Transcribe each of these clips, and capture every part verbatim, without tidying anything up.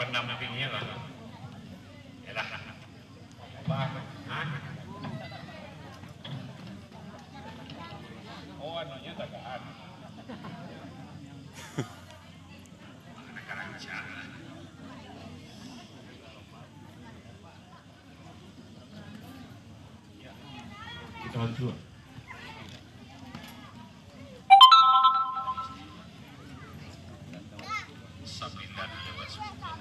Pendampingnya lah. Yalah. Bah, ha? Oh, anunya tagaan. Anak karancak lah. Kita bantu. Sambilan lewat sepuluh.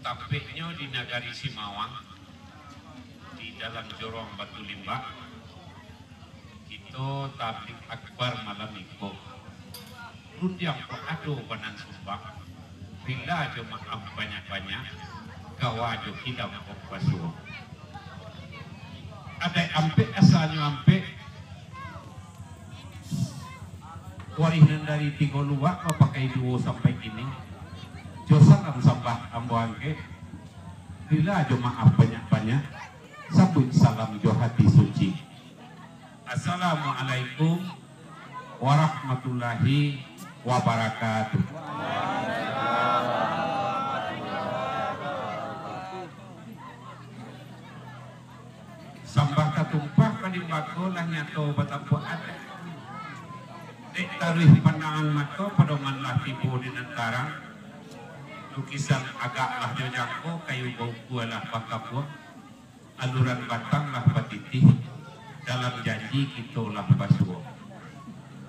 Tapeknyo di Nagari Simawang, di dalam Jorong Batu Limbak. Kito tablik akbar malam iko. Rundiang kok ado banan sumbang, rila jo maaf banyak-banyak, gawa jo hidam kok basuo. Adaik ampek asalnyo ampek, warih nan dari Tigo Luwak bapakai duo sampai kini. Jo salam sambah ambo angkek, rila jo maaf banyak-banyak, sambuik salam jo hati suci. Assalamualaikum warahmatullahi wabarakatuh. Sambah tatumpah ka limbago lah nyato batampuak adat. Dek taruih pandangan mato, padoman lah tibo di nan tarang. Lukisan agak lah jo jangko, kayu baukua lah bakabuah. Aluran batang lah batitih, dalam janji kito lah basuo.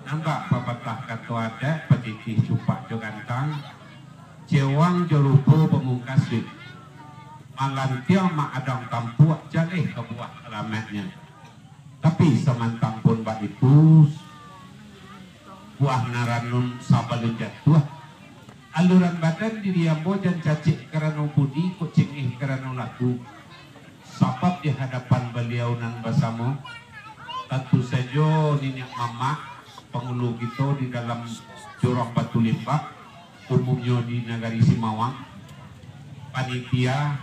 Nambah papatah kato adat, batitih cupak jo gantang, cewang jo lupo bamungkasuik. Malantiang maadang tampuak, jaleh ka buah alamatnyo. Tapi samantang pun baitu, buah naranun sabalun jatuah. Aluran badan diri ambo jan cacik karano budi, kok cengeh karano laku. Sabab di hadapan Baliau nan basamo, tantu sajo niniak mamak, pangulu kito di dalam Jorong Batu Limbak, umumnyo di Nagari Simawang, panitia,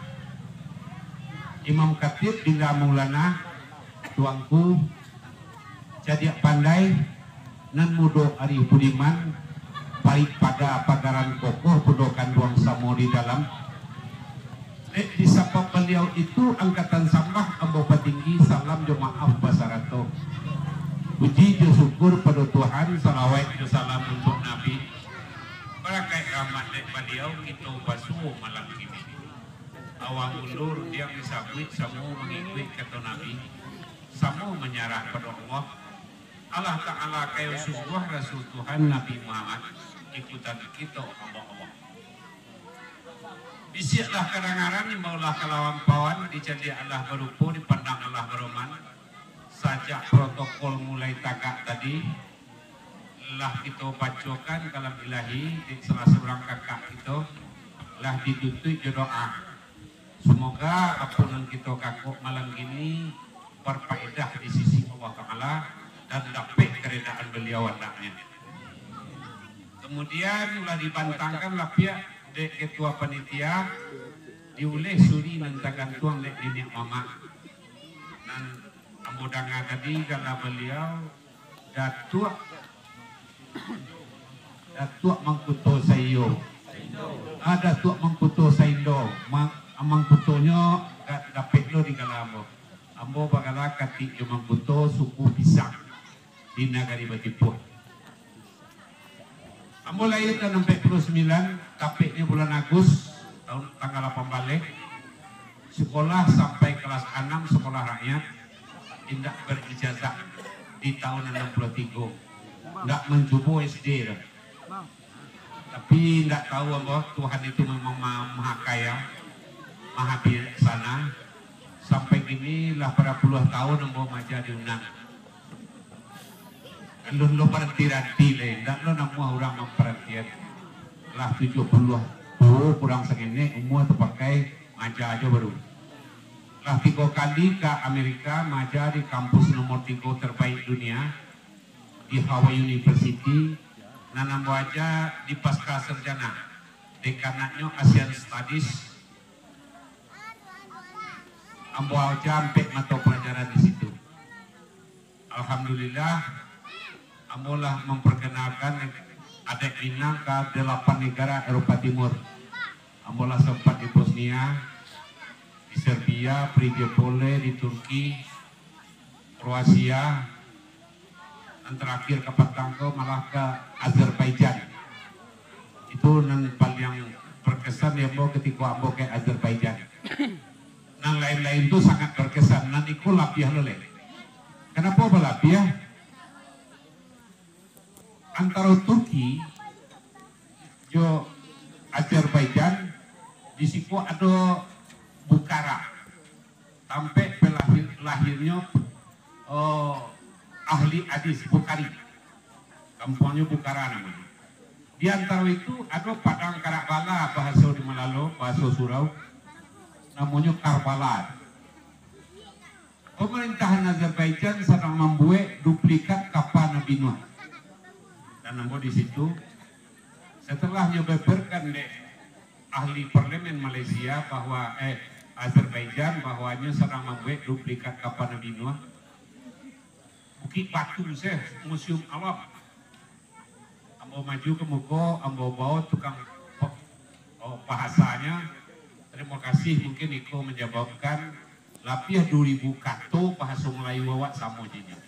Imam Khatib Bila Maulana, Tuanku, cadiak pandai, nan mudo arih budiman, parik pada pagaran kokoh, bundo kanduang samo di dalam. Dek disabab baliau itu angkatan sambah ambo patinggi, salam jo maaf basarato. Puji jo syukur pado Tuhan, salawaik jo salam untuak Nabi. Barakaik rahmat dek baliau, kito basuo malam kini. Awak ulur diang disabuik, samo mangikuik kato Nabi, samo manyarah pado Allah. Allah Ta'ala kayo sungguah Rasul Tuhan Nabi Muhammad, ikutan kito hamba Allah. Bisiak lah kadangaran, imbau lah kalampauan, dicaliak Allah barupo, dipandang Allah baroman. Sajak protokol mulai tagak tadi, lah kito bacokan kalam Ilahi, dek salah surang kakak kito, lah ditutuik jo doa. Semoga apo nan kito kakok malam kini barpaedah di sisi Allah Ta'ala dan dapek karidaan Baliau andaknyo. Kemudian, lah dibantangkan lapiak dek ketua panitia, diuleh suri nan tagantuang dek niniak mamak. Nan ambo danga tadi, gala baliau Datuak, Datuak Mangkuto Saiyo. Ah, Datuak Mangkuto Saindo. Ma-, Mangkutonyo ga-, dapek lo di gala ambo. Ambo bagala Katik jo Mangkuto, suku Pisang, di Nagari Batipuah. Ambo lahia tahun ampek puluah sambilan, tapeknyo bulan Agus, tahun tanggal lapan baleh. Sekolah sampai kelas anam, sekolah rakyat, indak berijazah di tahun anam puluah tigo. Indak mancubo S D doh. Tapi indak tahu ambo, Tuhan itu memang ma-, maha kaya, maha bijaksana. Sampai kini lah bara puluah tahun ambo maaja di Unan. Alun lo baranti-ranti lai, ndak lo namuah urang mamparantian. Lah tujuah puluah duo kurang sangenek, umua tapakai maaja jo baru. Lah tigo kali ka Amerika, maaja di kampus nomor tigo terbaik dunia, di Howard University, nan ambo aja di pasca sarjana, dekanatnyo Asian Studies. Ambo aja ampek mato palajaran di situ. Alhamdulillah, ambo lah memperkenalkan Minang ka dalapan negara Eropa Timur. Ambo lah sempat di Bosnia, di Serbia, Prijepole, di Turki, Kroasia, nan terakhir ka patang ko malah ka Azerbaijan. Itu nan paliang berkesan di ambo ketika ambo ka Azerbaijan. Nan lain-lain tu sangat berkesan, nan iko labiah lo lai. Kenapa balabiah? Antaro Turki jo Azerbaijan, di siko ado Bukhara, tampek pelahir-, lahirnyo, oh, ahli hadis Bukhari. Kampuangnyo Bukhara namonyo. Di antaro itu ado Padang Karak Bala, bahaso di Malalo, bahaso Surau, namonyo Karbala. Pamarintahan Azerbaijan sadang mambuek duplikat kapa Nabi Nuh. Dan ambo di situ, setelah nyo beberkan dek ahli parlemen Malaysia bahwa, eh, Azerbaijan, bahwa nyo sadang mambuek duplikat kapa Nabi Nuh, Bukik Batu se, Museum Alam. Ambo maju ka muko, ambo bao tukang pa-, oh, bahasanyo. Tarimo kasih, mungkin iko manjawabkan labiah duo ribu kato bahaso Malayu awak samo jinyo.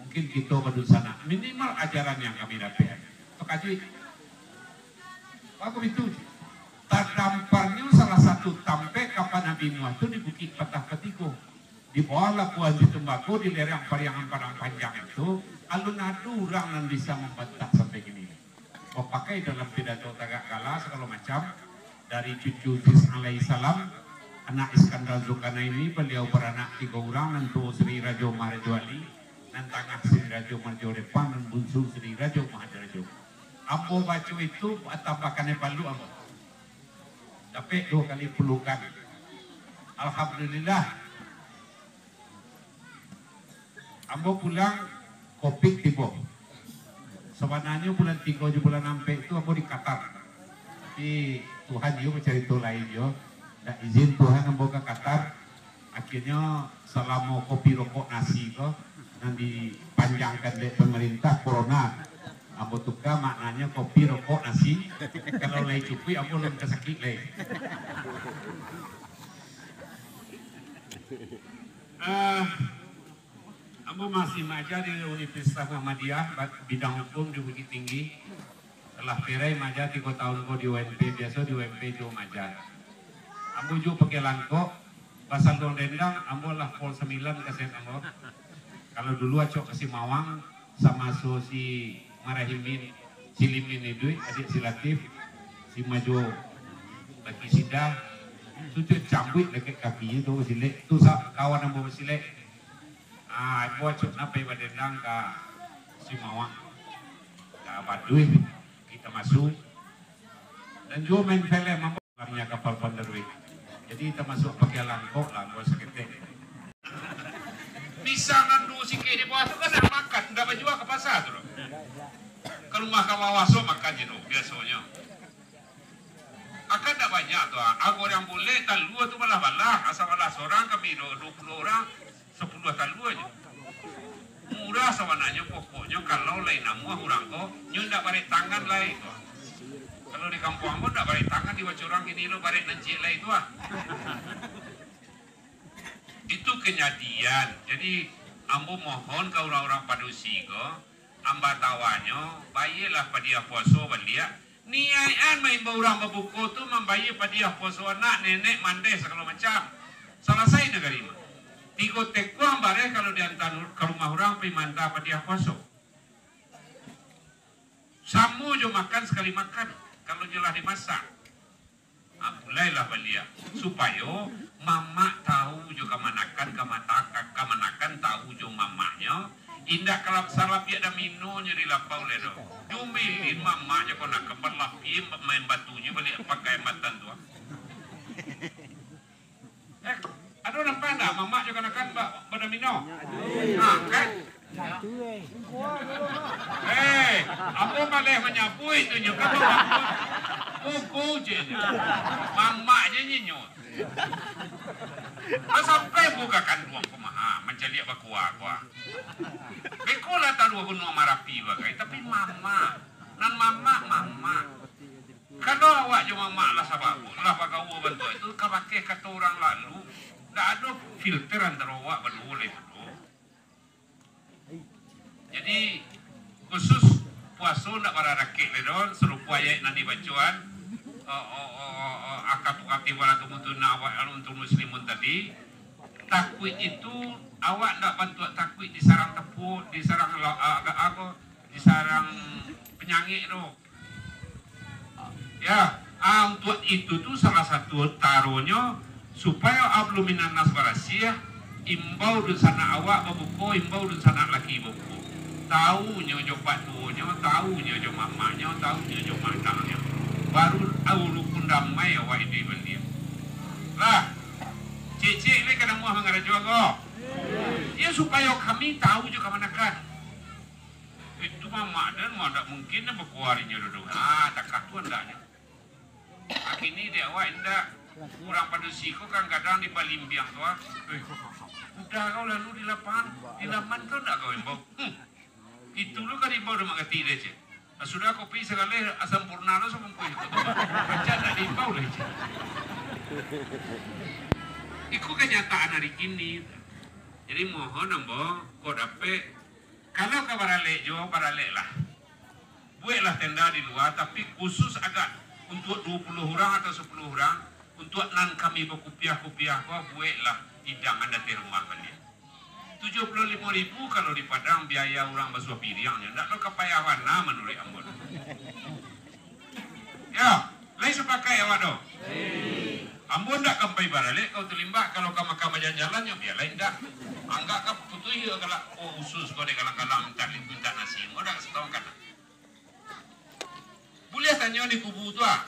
Mungkin kito badunsanak, minimal ajaran yang kami dapek. Takajuik. Bagus itu. Tadamparnyo salah satu tampek kapa Nabi Nuh tu di Bukik Patah Patigo. Di bawah labuah Anji Tumbako, di lereng Pariangan Padang Panjang itu, alun ado urang nan bisa mambantah sampai kini. Bapakai dalam pidato tagak gala sagalo macam, dari cucu Idris alaihissalam, anak Iskandar Zulkarnaini, baliau baranak tigo urang, nan tuo Sri Rajo Maharajo Ali, nan tangah Sri Rajo Maharajo Depang, nan bunsu Sri Rajo Maharajo Rajo. Ambo baco itu, batambah kanai paluak ambo. Dapek duo kali pelukan. Alhamdulillah. Ambo pulang, covid tibo. Sabananyo bulan tigo jo bulan ampek tu ambo di Qatar. Tapi Tuhan iyo bacarito lain yo. Ndak izin Tuhan ambo ka Qatar. Akhirnyo, salamo kopi rokok nasi ko nan dipanjangkan dek pamarintah corona, ambo tuka maknanyo kopi rokok nasi. Kalau lai cukuik, ambo alun ka sakik lai. Ah, ambo masih maaja di Universitas Muhammadiyah, ba-, bidang hukum di Bukittinggi. Lah perai maaja tigo taun ko di U M P, biaso di U M P tu maaja. Ambo juo pakai langkok, basalduang dendang, ambo lah Pol Sambilan kaset ambo. Kalau dulu acok ka Simawang, samaso si Marahimin, si Limin iduik, adiak si Latif, si Majo, baki sida, tu, tu cambuik dakek kaki tu, basilek. Tu sa-, kawan ambo basilek. Ah, ambo acok napai badendang ka Simawang. Ka Baduih, kita masuk. Dan juo main filem, ambo dalamnya kapal Pandaruih. Jadi, kita masuk pakai langkok lah, ambo saketek. Pisang nan duo sikek di bawah tu kan nak makan, ndak bajua ka pasa tu doh. Ka rumah ka bawah so makan je tu, biasonyo. Akan ndak banyak tu, ah. Ago urang bulek, talua tu balah-balah, asa balah sorang, kami duo, duo puluah urang. Sapuluah talua ajo. Murah sabananyo, pokoknyo kalau lai namuah urang ko, nyo ndak barek tangan lai ko. Kalau di kampuang ambo ndak barek tangan, di Bacurang kini lo barek nan ciek lai tu ah. Itu kanyadian. Jadi, ambo mohon ka urang-urang padusi ko, ambatawanyo, bayelah padiah puaso baliak, Niaik an maimbau urang babuko tu mambayie padiah puaso anak, nenek, mandeh, sagalo macam. Salasai nagari mah. Tigo tekuang bareh kalau dianta ka rumah urang pai maanta padiah puaso. Samo jo makan sakali makan, kalau nyo lah dimasak. Ha, mulailah baliak. Supayo mamak tahu jo kamanakan, kamata-, kamanakan tahu jo mamaknyo, indak ka salapiak daminonyo di lapau lai doh. Diombelin mamaknyo kamanakan balapih main batunyo baliak pakai matan tu. Eh, ado nampak ndak mamak jo kamanakan ba-, badamino? Ha, kan? Eh, ambo maleh manyabuik tu nyo, kan mamak. Pugu je nyo. Mamak je nyo. Lah sampai buka kanduang ko mah, ha, mancaliak bakua ko, ha. Beko lah taruah Gunuang Marapi bagai, tapi mamak. Nan Mamak lah sabab lah bagaua bantuak itu, ka pakai kato urang lalu, ndak ado filter antaro awak baduo lai tu. Jadi, khusus puaso ndak bara dakek lai doh, sarupo ayat nan dibacoan, eh, eh, eh, eh, eh, akatukati wala tumutuna awak alun tu muslimun tadi. Takuik itu, awak ndak bantuak takuik disarang tepuak, disarang la-, a-, a-, apo, disarang panyangik tu. Ya, ah, untuak itu tu salah satu caronyo supayo Ablu Minannas barasiah, imbau dunsanak awak babuko, imbau dunsanak laki babuko. Taunyo jo pak tuonyo, taunyo jo mamaknyo, taunyo jo madangnyo. Baru rukun damai awak iduik baliak. Lah, cek-cek lai ka namuah mangarajo ko. Ya, supayo kami tau jo kamanakan. Itu mamak dan mah ndak mungkin dah bakuarinyo dodo. Ah, takah tu andaknyo. Akini dek awak indak. Urang padusi ko kadang-kadang di palimbiang tu, ah. Eh, udah kau lalu di lapangan, di laman kau ndak kau imbau. Hmm. Itu lu kan imbau dah mak gati deh, cek. Ah, sudah kopi sagaleh asam purna lo sabungkuih. Macam ndak diimbau lah, cek. Iko kanyataan hari kini. Jadi mohon ambo, kok dapek Kalau ka baralek juo, baraleklah. Bueklah tenda di lua, tapi khusus agak untuak duo puluah urang atau sapuluah urang, untuak nan kami bakupiah-kupiah ko, bueklah idangan di ateh rumah baliak. Tujuah puluah limo ribu kalau di Padang biaya urang basuah piriangnyo, ndak lo ka payah bana manuruik ambo. Yo, lai sapakaik awak tu? Ambo ndak ka pai baralek ka Utuh Limbak, kalau ka makan bajalan-jalan, nyo bialah indak. Anggak ka putuih yo galak, oh, usus ko dek kalang-kalang mintak, mintak nasi. Ambo ndak satongkat. Buliah tanyo di kubu tu, ah.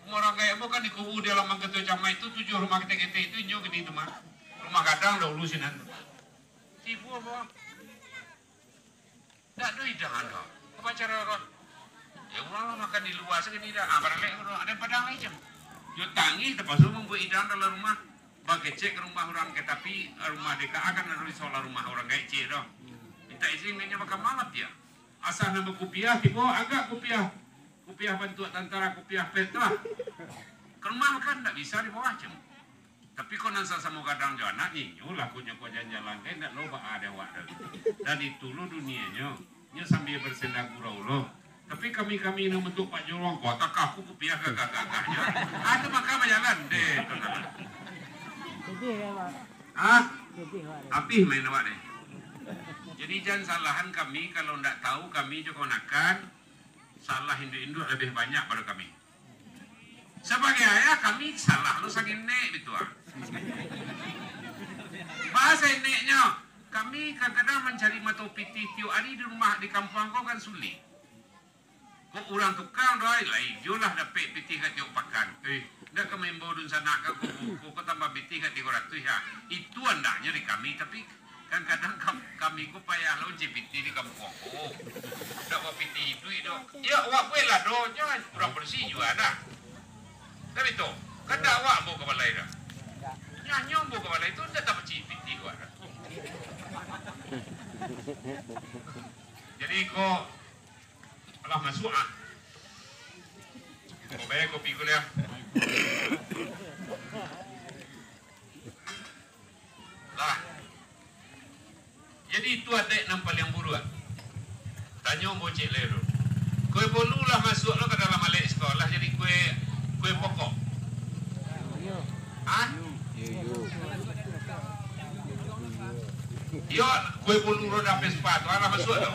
Rumah urang gaek ambo kan di kubu di alaman ketua jamaah itu, tujuah rumah ketek-ketek itu, inyo kini tu mah. Rumah gadang dahulu sinan tu. Tibo ambo. Ndak ado idangan doh. Apo caro ko? Ya, urang lah makan di lua sagini dah. Ah, baralek ko doh. Ado Padang lai jam. Yo tangih tapaso mambuek idangan dalam rumah. Bakecek ka rumah urang ke, tapi rumah deka akan ado di solah rumah urang gaek ciek doh. Mintak izin nyo makan malam dia. Asa nan bakupiah tibo agak kupiah. Kupiah bantuak tantara, kupiah pet tu lah. Ka rumah makan ndak bisa di bawah cam. Tapi kok nan sasamo gadang jo anak, inyo lakonyo kok jalan-jalan, kan indak lo baa dek awak tu. Dan itu lo dunianyo, nyo sambia basenda gurau lo. Tapi kami-kami nan bantuak Pak Jolong, kok takah aku kupiah gagah-gagahnyo. Ado maka bajalan deh, tu nah. Sedih ya, Pak. Hah? Sedih, Pak. Abih main awak deh. Jadi jan salahan kami, kalau ndak tahu kami jo kamanakan, salah induak-induak labiah banyak pado kami. Sabagai ayah, kami salah lo sanginek bitu ah. Bahaso ineknyo, kami kadang-kadang mancari mato pitih tiok ari di rumah, di kampuang ko kan sulik. Kok urang tukang doh, lai jo lah dapek pitih ka tiok pakan. Eh, ndak ka maimbau dunsanak ka ko, ko, ko tambah pitih ka tigo ratuih ha. Itu andaknyo di kami, tapi Kan kadang kam-, kami ko payah lo mancari pitih di kampuang ko. Ndak bapitih iduik doh. Ya, awak bueklah doh, jan urang padusi jua dah. Tapi tu, kan ndak awak ambo ka balai dah. Nyanyo ambo ka balai tu, ndak tapancari pitih awak dah. Jadi ko, Alah masuak ah. Kau bayar kopi kuliah. Lah. Jadi itu adaik nan paliang buruak. Tanyo bocek lai tu. Kue bolu lah masuak lo ka dalam alek siko, lah jadi kue, kue pokok. Hah? Iyo, kue bolu roda Vespa tu, alah masuak tu.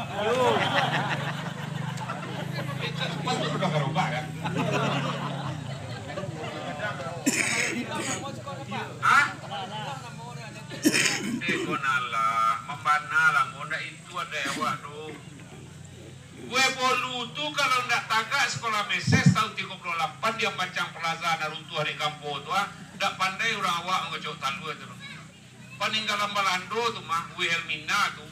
Sepatu sudah barubah kan? Hah? Eh, konalah, mambana lah, mun ndak itu adaik awak tu. Kue bolu tu kalau ndak tagak Sekolah Meses tahun tigo puluh lapan di Ambacang Plaza nan runtuah di kampuang tu, ah, ndak pandai urang awak mangocok talua tu. Paninggalan Balando tu mah, Wilhelmina tu,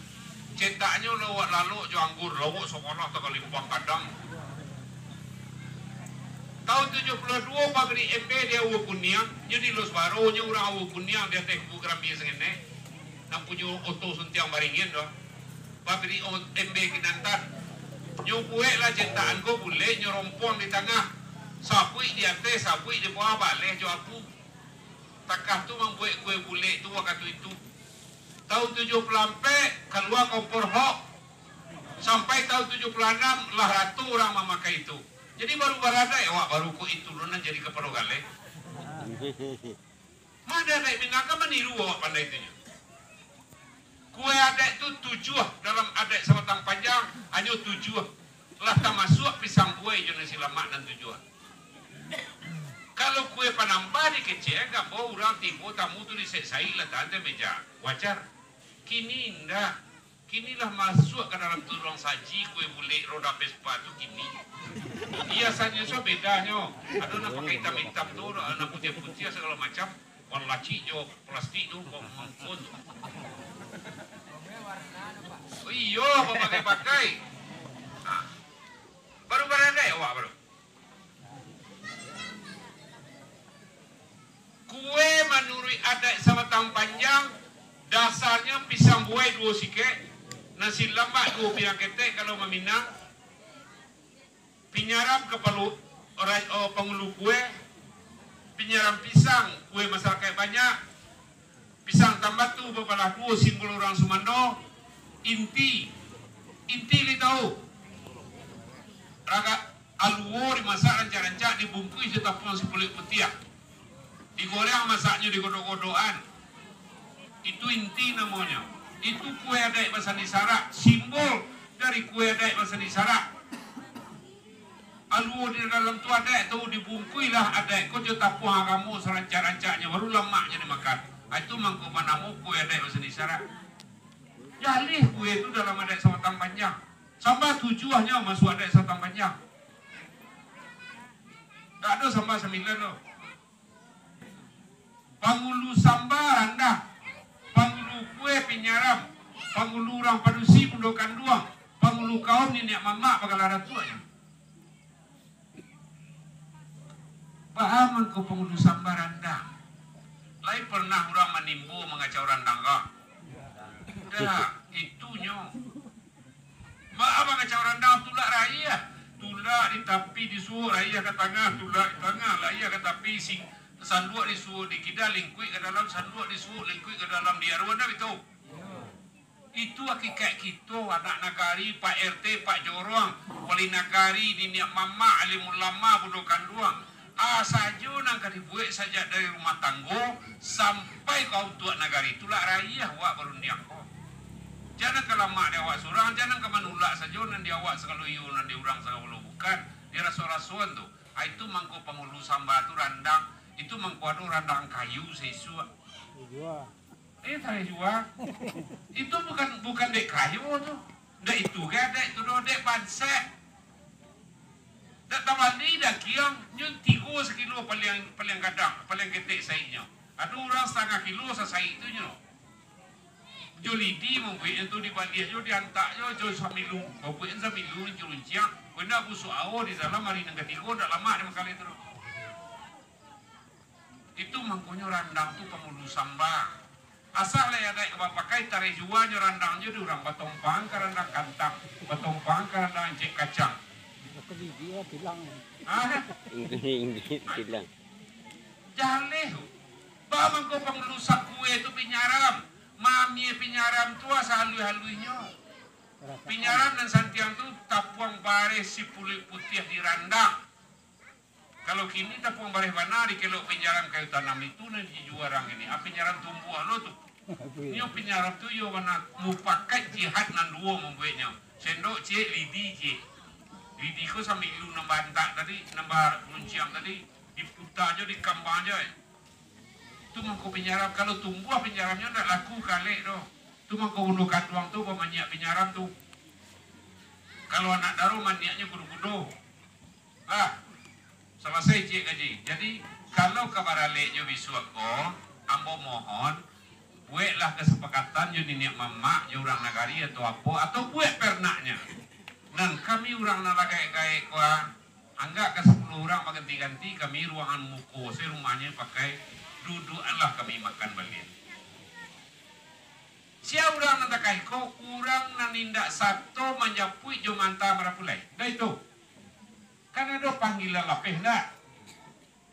cetaknyo lawak lalok jo anggur, lawak sakolah takalimpang kadang. Tahun tujuh puluh dua pabrik embe di Aua Kuniang, nyo di Los Baro, nyo urang Aua Kuniang di ateh kubu Karambia Sangenek, nan punyo oto suntiang baringin tu. Pabrik o-, embe Kinantan. Nyo bueklah cetakan ko bulek, nyo rompuang di tangah. Sabuik di ateh, sabuik di bawah, baleh jo abu. Takah tu mambuek kue bulek tu wakatu itu. Tahun tujuah puluah ampek, kalua kompor hok. Sampai tahun tujuah puluah anam, lah ratu urang mamakai itu. Jadi baru baradaik awak baru ko itu lo nan jadi kapalo galeh. Mah adaik Minangkabau maniru awak pandai tu nyo. Kue adaik tu tujuah dalam adaik sabatang panjang, hanyo tujuah. Lah tamasuak pisang buai jo nasi lamak nan tujuah. Kalau kue panambah dikecek, gambau urang tibo tamu tu disek-saik lah tahan di meja. Wajar. Kini indak. Kini lah masuak ka dalam turuang saji kue bulek roda Vespa tu kini. Hiasan nyo so bedanyo. Ado nan pakai itam-itam tu, ado nan putiah-putiah sagalo macam. Warna lacik jo plastik tu, kok mangkon tu. Oh iyo, bapakai-pakai. Ha. Baru baradaik awak baru. Kue manuruik adaik sabatang panjang, dasarnyo pisang buai duo sikek, nasi lamak duo piriang ketek kalau maminang, pinyaram kapalo ra-, o, pangulu kue, pinyaram pisang, kue masarakaik banyak, pisang tambatu babalah duo simbol urang sumando, inti, inti lai tahu, ragak aluo dimasak rancak-rancak, dibungkuih jo tapuang sipuluik putiah. Digoreng masaknyo di godok-godokan. Itu inti namonyo. Itu kue adaik basandi sarak, simbol dari kue adaik basandi sarak. Aluo di dalam tu adaik tu, dibungkuihlah adaik ko jo tapuang agamo sarancak-rancaknyo, baru lamaknyo dimakan. Ah, itu mangko banamo kue adaik basandi sarak. Jaleh kue tu dalam adaik sabatang panjang. Samba tujuahnyo masuak adaik sabatang panjang. Dak ado samba sambilan tu. Pangulu samba randah, pangulu kue pinyaram, pangulu urang padusi bundo kanduang, pangulu kaum niniak mamak bagala datuaknyo. Baa mangko pangulu samba randah? Lai pernah urang manimbo mangacau randang kah? Dak, itunyo. Baa mangacau randang, tulak raiah. Tulak di tapi disuok raiah ka tangah, tulak di tangah raiah ka tapi, sing-, sanduak disuok di kida, lingkuik ka dalam, sanduak disuok lingkuik ka dalam, di aruan dak itu? Itu akikaik kito, anak nagari, Pak R T, Pak Jorong, wali nagari, niniak mamak, alim ulama, bundo kanduang. A sajo nan ka dibuek sajak dari rumah tanggo sampai ka untuak nagari, tulak raiah awak barundiang ko. Jan nan ka lamak di awak surang, jan nan ka manulak sajo nan di awak sagalo iyo, nan di urang sagalo bukan, diraso-rasoan tu. A, itu mangko pangulu samba tu randang, itu mangko ado randang kayu saisuak. Iyo. Eh, taruih jua. Itu bukan, bukan dek kayo tu. Dek itu ge dek tu doh, dek bansaik. Dak tabali dagiang, nyo tigo sakilo paliang, paliang gadang, paliang ketek saiknyo. Ado urang satangah kilo sasaik tu nyo. Jo lidi mambueknyo tu, dibaliah jo, diantak jo, jo samilu. Mambueknyo samilu, runciang-runciang. Kok indak busuak awo di dalam, ari nan katigo ndak lamak dimakan itu doh. Itu mangkonyo randang tu pangulu samba. Asa lai adaik ka bapakai, taruih jua nyo randang jo di urang, batompang ka randang kantang, batompang ka randang encek kacang. Baka gigi lah, tilang. Hah? Gigi tilang. Jaleh tu. Baa mangko pangulu sakue tu pinyaram, mamie pinyaram tu asa haluih-haluihnyo. Pinyaram nan santiang tu tapuang bareh sipuluik putiah di randang. Kalau kini tapuang bareh bana, dikelok pinyaram kayu tanam itu nan dijua urang kini. Ah, pinyaram tumbuah lo tu. Nyo pinyaram tu iyo bana mupakaik jihad nan duo mambueknyo. Sendok ciek, lidi ciek. Lidi ko samilu nan baantak tadi, nan barunciang tadi, diputa jo, dikambang jo, eh. Tu mangko pinyaram, kalau tumbuah pinyaramnyo ndak laku kalek doh. Tu mangko bundo kanduang tu bamanyiak pinyaram tu. Kalau anak daro maniaknyo kudo-kudo. Lah, salasai ciek kaji. Jadi, kalau ka baralek jo bisuak ko, ambo mohon, bueklah kasapakatan jo niniak mamak, jo urang nagari atau apo, atau buek pernaknyo. Nan kami urang nan lah gaek-gaek ko, ah, anggak ka sapuluah urang baganti-ganti, kami ruangan muko se rumahnyo pakai, duduaklah kami makan baliak. Sia urang nan takah iko, urang nan indak sato manjapuik jo manta marapulai. Dah itu. Kan ado panggilan lapeh ndak?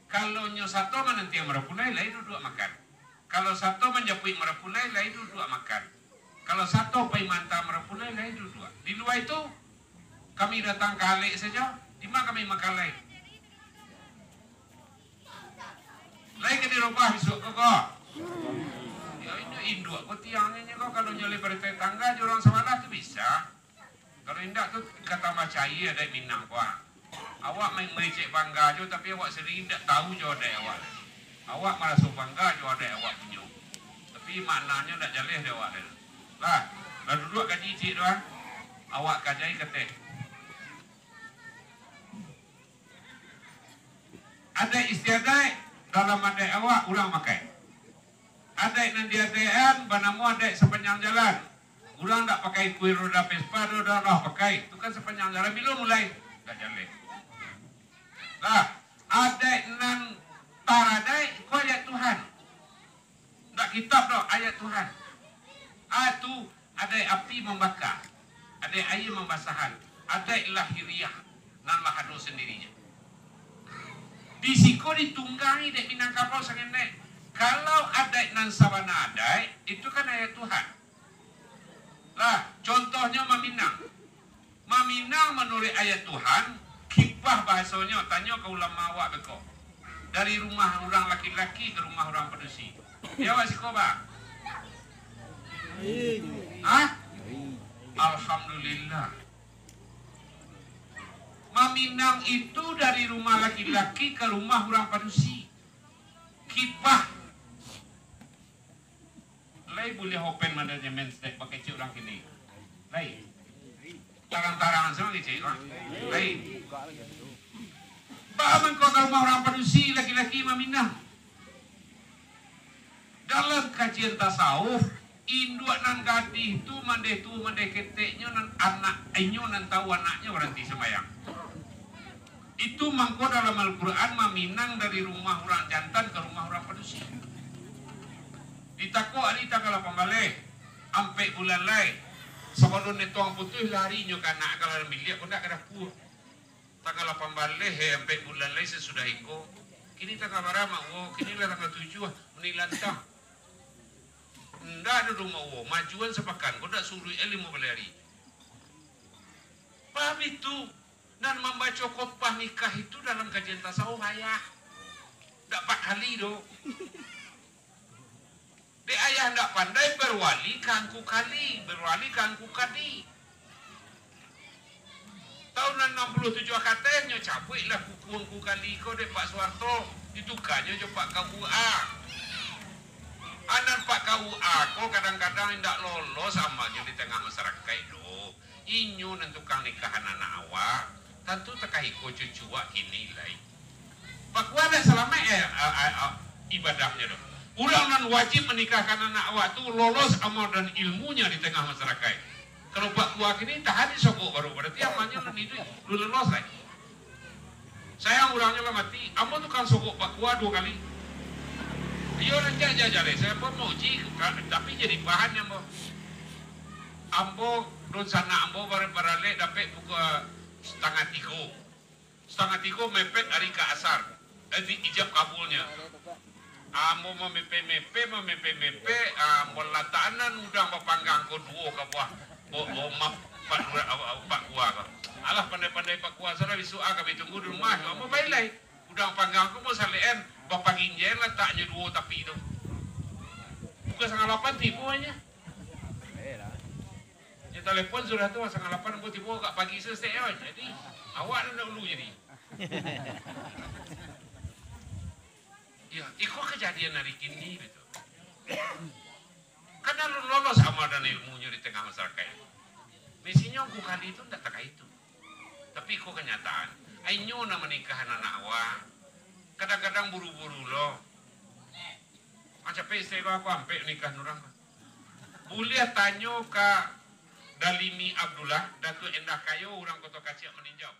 Kalau nyo sato manantiang marapulai, lai duduak makan. Kalau sato manjapuik marapulai, lai duduak makan. Kalau sato pai maanta marapulai, lai duduak. Di lua itu, kami datang ka alek sajo, dima kami makan lai? Lai ka dirobah bisuak ko, ko? Yo, inyo induak ko tiangnyo ko, kalau nyo lai paretai tangga jo urang sabalah tu bisa. Kalau indak tu, ka tambah caia adaik Minang ko, ah. Awak main mecek bangga jo, tapi awak sandiri indak tahu jo adaik awak. Awak maraso bangga jo adaik awak punyo. Tapi maknanyo indak jaleh dek awak tu. Lah, lah duduak kaji ciek tu, ah. Awak kajai kateh. Adaik istiadaik, dalam adaik awak urang makai. Adaik nan diadaikan banamo adaik sapanjang jalan. Urang dak pakai kuil roda Vespa, roda lah pakai. Tu kan sapanjang jalan. Bilo mulai? Dak jaleh. Lah, adaik nan taradaik ko ayat Tuhan. Ndak kitab doh, ayat Tuhan. A tu, adaik api mambaka, adaik aia mambasahan, adaik lahiriah nan lah ado sandirinyo. Di siko ditunggangi dek Minangkabau sangenek. Kalau adaik nan sabana adaik, itu kan ayat Tuhan. Lah, contohnyo maminang. Maminang manuruik ayat Tuhan, kipah bahasonyo, tanyo ka ulama awak beko. Dari rumah urang laki-laki ka rumah urang padusi. Di awak siko, Bang? Hah? Alhamdulillah. Maminang itu dari rumah laki-laki ka rumah urang padusi. Kipah. Lai buliah open manajemen stek bakecek urang kini. Lai. Tarang-tarangan sama kecek urang. Lai. Baa mangko ka rumah urang padusi laki-laki maminang. Dalam kajian tasawuf, induak nan gadih tu mandeh tuo mandeh keteknyo nan anak inyo nan tahu anaknyo baranti sambayang. Itu mangko dalam Al-Quran maminang dari rumah urang jantan ka rumah urang padusi. Ditakok ari tanggal lapan baleh, ampek bulan lai. Sabalun etuang putuih, lari inyo ka anak ka dalam biliak, ko ndak ka dapua. Tanggal lapan baleh, eh, ampek bulan lai sasudah iko. Kini tanggal bara, Mak Uwo? Kini lah tanggal tujuah, mani lantang. Ndak ado doh, Mak Uwo, majuan sapakan, ko ndak suruik limo baleh ari. Paham itu? Nan mambaco khotbah nikah itu dalam kajian tasawuf, ayah. Ndak apak kali doh. Dek ayah ndak pandai, berwali ka angku kali, berwali ka angku kadi. Tahun anam puluah tujuah kateh nyo cabuiklah kuku angku kali ko dek Pak Suharto, ditukanyo jo Pak K U A. Anan Pak K U A ko kadang-kadang indak lolos amalnyo di tangah masarakaik doh. Inyo nan tukang nikahan anak awak, tantu takah iko cucu wak kini lai. Pakua dek salamaik, eh, a, a, a, ibadahnyo tu. Urang nan wajib manikahkan anak awak tu lolos amal dan ilmunyo di tangah masarakaik. Kalau pakua kini tahan disogok baru, bararti amalnyo nan iduik alun lolos lai. Sayang urangnyo lah mati. Ambo tukang sogok pakua duo kali. Iyo, rancak ja jaleh. Sayo pun mauji, ka-, tapi jadi bahan ambo. Ambo, dunsanak ambo bar-, baralek dapek pukua satangah tigo. Satangah tigo mepet ari ka asar. Eh, di ijab kabulnyo. Ambo mamepe-mepe, mamepe-mepe, ah, ambo latakan nan udang bapanggang ko duo ka buah. Bo-, bo-, map-, pak lurah, apa, apa, pakua ko. Alah, pandai-pandai pakua, salah bisuak, ah, kami tunggu di rumah, ambo pai lai. Udang panggang ko ambo salek-an, bapaginjaian lataknyo duo tapi tu. Pukua satangah lapan tibo nyo. Nyo talepon sudah tu, satangah lapan ambo tibo agak pagi saketek, yo. Jadi, awak nan dahulu jadi. Iyo, iko kajadian ari kini, batua. Kan alun lolos amal dan ilmunyo di tangah masarakaik. Mestinyo angku kali tu ndak takah itu. Tapi iko kanyataan. Inyo nan manikahan anak awak. Kadang-kadang buru-buru lo. Ah, capek isteri ko, aku ampek nikahan urang. Buliah tanyo ka Dalimi Abdullah, Datuak Endah Kayo, urang Koto Kaciak maninjau.